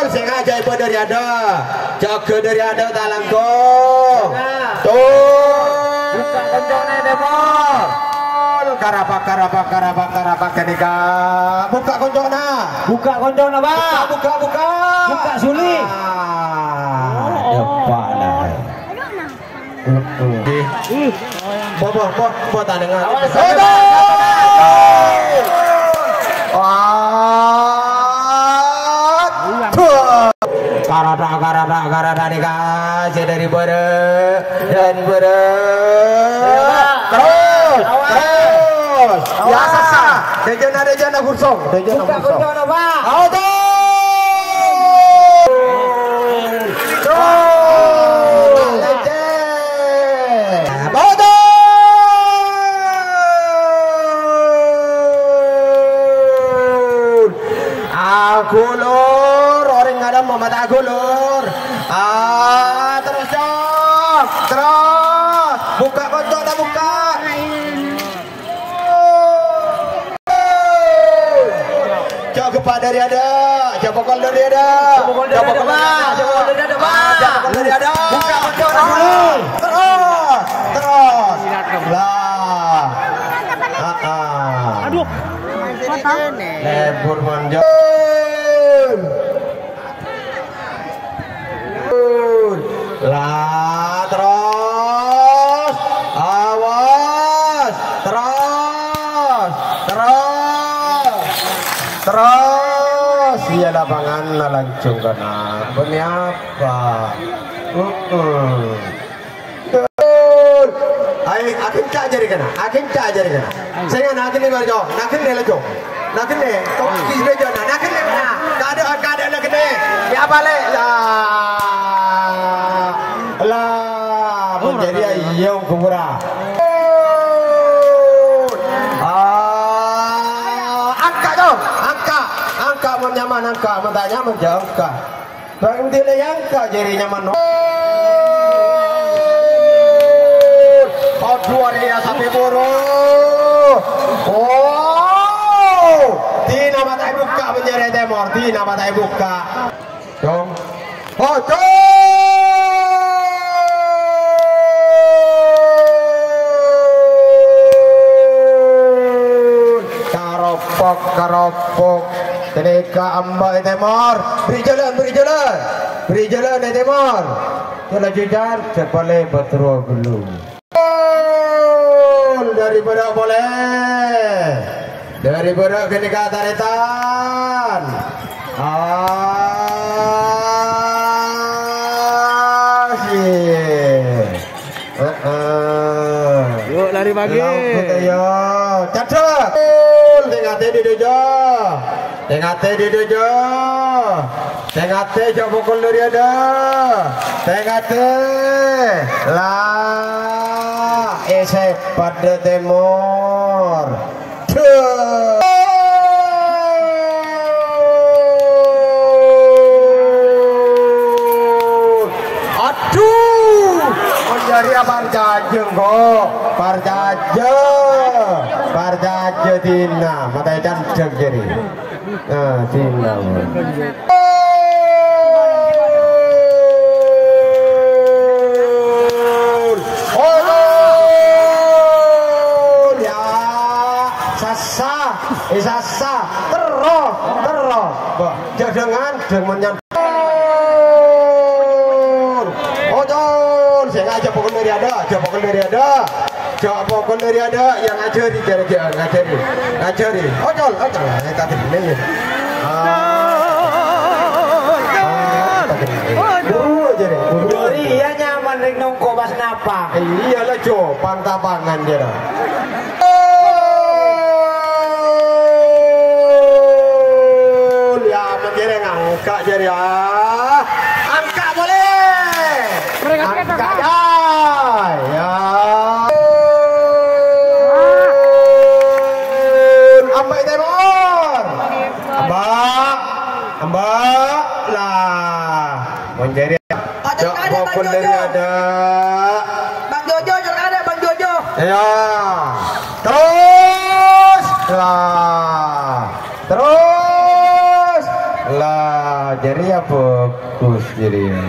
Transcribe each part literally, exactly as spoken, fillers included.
Sè ngajhâbâ dâri adâ', jâgâ dâri adâ' talangkong. Nah. Tuh. Bukka' koncona, Temor. Karapa, karapa, karapa, karapa, ghânèka. Bukka' koncona. Bukka' koncona, Pak. Bukka', bukka', bukka'. Bukka' suli. Ah, eppa' lah. Heeh. Bo, bo, bo, bo, tanengnga. Awas, awas. Aduh. Karata', karata', karata' nèka, sè dâri bârâ', dâri bârâ'. Ayo, Pak. Terus, awas, terus. Ya, awas. Sasa. Dâjâna, dâjâna, gursong. Dâjâna, gursong. Bukka' koncona, Pak. Auto. Agulur, orèng ngadhep Muhammad agulur. Ah, terus, Cong. Terus. Bukka' koncona, bukka'. Jhâ' ghâbây dâri adâ', jhâ' pokol dâri adâ'. Jhâ' pokol dâri adâ', Pak. Jhâ' pokol dâri adâ', Pak. Ah, jhâ' pokol dâri adâ'. Bukka' koncona dulu. Terus, terus. Lah. Ah, ah. Aduh. Lebur manjâ. Lah, terus. Awas. Terus. Terus. Terus. Iyâ, lapangan lanjhâng kana. Bânnè apa? Heeh. Ayo, aghânca' jârèya kana, aghânca' jârèya kana. Sènga' naghânnè, Cong. Naghânnè, la, Cong. Naghânnè. Tong, di sini, Cong. Naghânnè, nah. Kada, kada, naghânnè. Ya, balik. Ya. Lah, mon jârèya iyâ, ongghu pora. Ah, angka', Cong. Angka'. Angka' mon nyaman, angka'. Mon ta' nyaman, jhâ' angka'. Bhândhi la èangka' jârèya nyaman. Adhu, arèya sapè buru. Oh, dinah ma' ta' èbukka' bân jârèya Temor, dinah ma' ta' èbukka'. Dong. Oh, dong. Karopok, karopok. Ghânèka amba' è Temor. Beri jalan, beri jalan. Beri jalan è Temor. Kala jujar, jhâ' palèbât rowa ghâllu. Dâri bârâ' polè. Dâri bârâ' ghânèka tarètan. Ah, sih. Heeh. Yuk, lari pagi. Laut, ayo. Cedhek. Tè-ngatè di dâjâ. Tè-ngatè di dâjâ. Tè-ngatè jhâ' pokol dâri adâ'. Tè-ngatè. Lah, èsèpat dâ' Temor. Adhu! Mon jârèya parcajâ, engko'. Parcajâ. Parcajâ dinah. Matè candhâk jârèya. Nah, dinah. Odol! Ya, sassa, eh, sassa. Terros, terros. Bah, jhâ' dâ' ngandhâng men nyan-, Odol! Sè ngajhâk pokol dâri adâ', jhâ' pokol dâri adâ'. Jhâ' pokol dâri adâ', ya ngajhâri, jhâ' ngajhâri. Ngajhâri. Odol, odol. Eh, tadi ini. Ah. Ah, tadi ini. Buru, jârèya, buru. Dâri, ya, nyaman rèng nongko' pas napa. Iyâ la, Jo, pang-tapangan, jârèya. Odol, ya, men jârèya ngangka', jârèya. Angka' polè. Angka', ya. Ya. Amba' Temor. Amba'. Amba'. Lah. Mon jârèya. Jhâ' pokol dâri adâ'. Bang Jojo, jhâ' adâ', Bang Jojo. Ya. Terros. Lah. Terros. Lah. Ah, jârèya bhâghus jârèya.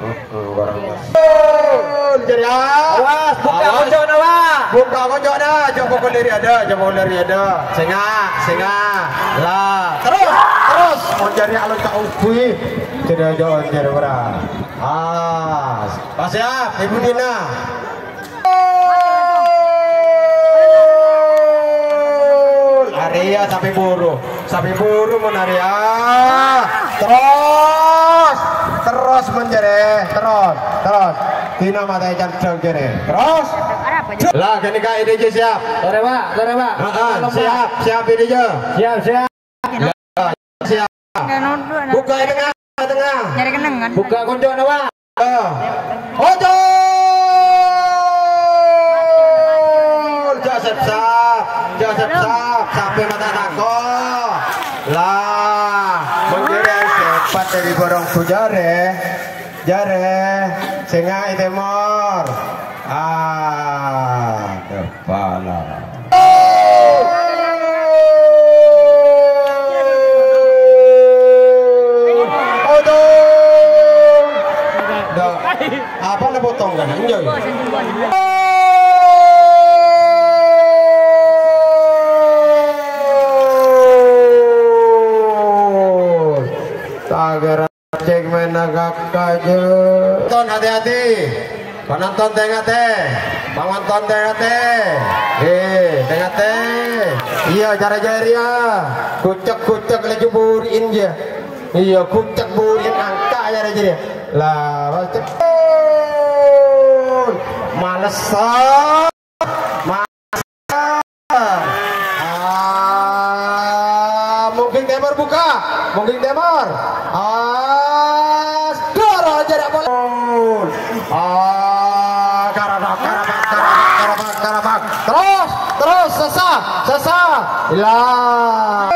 Heeh, barang. Oh, jârèya. Awas, bukka' Awas. Koncona, Pak. Bukka' koncona, jhâ' pokol dâri adâ', jhâ' pokol dâri adâ'. Sènga', sènga'. Lah, terros, terros. Mon jârèya alon ka ubi. Jârèya jhâ' jârèya ora. Ah, pas ya, Ibu Dina. Arèya sapè buru, sapè buru mon arèya. Terros, terros mon jârèya, terros, terros. Dina matè candhâng jârèya. Terros. Lah, ghânèka ide jâ siap. Torè, Pak, torè, Pak. Heeh, siap, siap ide jâ. Siap, siap. Siap. Bukka' è tengnga, tengnga. Nyarè kennengngan. Bukka' koncona, Pak. Ojol! Jâ' sèp-sèp, jâ' sèp-sèp, sampè' mata tako. Lah, mon jârèya sèpat dâri borong bujârè, jârè, sènga' è tèmor. Ah, Pala. Aduh. Dah. Apa na potong kan? Enjoy. Tagar. Cek main agak aja. Ton, hati-hati. Penonton, tè-ngatè. Penonton, tè-ngatè. Eh, tè-ngatè. Iyâ, cara jârèya. Kucek-kucek laju buri'in jâ. Iyâ, kucek buri'in angka' cara jârèya. Lah, macet. Males. Ah, mungkin tèmor bukka', mungkin tèmor. Ah, doro aja dak boleh. Ah, karapak, karapak, karapak, karapak, karapak. Terros, terros, sassa, sassa. Ilang.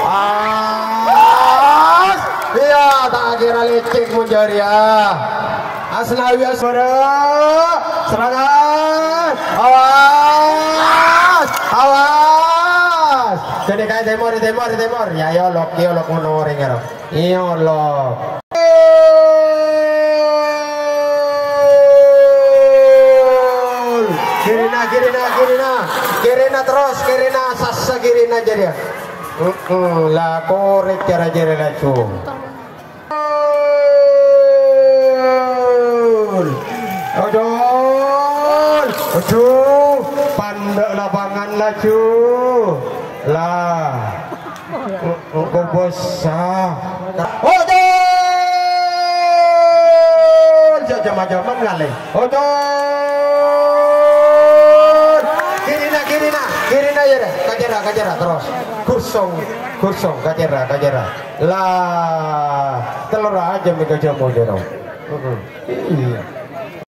Ah, iyâ, ta' kèra lècèk mon jârèya. Asnawi asmara. Serangan. Awas. Awas. Kene kae tèmor, tèmor, tèmor. Ya, ya, lok, ya, lok, ngono orèng, ya, lok. Iya, lok. Gol. Kirina, kirina, kirina. Kirina terros, kirina, sassa kirina jârèya. Heeh, la korek cara jârèya laju. Odol! Odol! Aduh, pandek lapangan laju. Lah. Engko bosah. Odol! Jam-jaman ngale. Odol! Kirina, kirina, kirina ya deh. Kajera, kajera terros. Kursong, kursong, kajera, kajera. Lah, telur aja mega jamu jero. Heeh. Iya.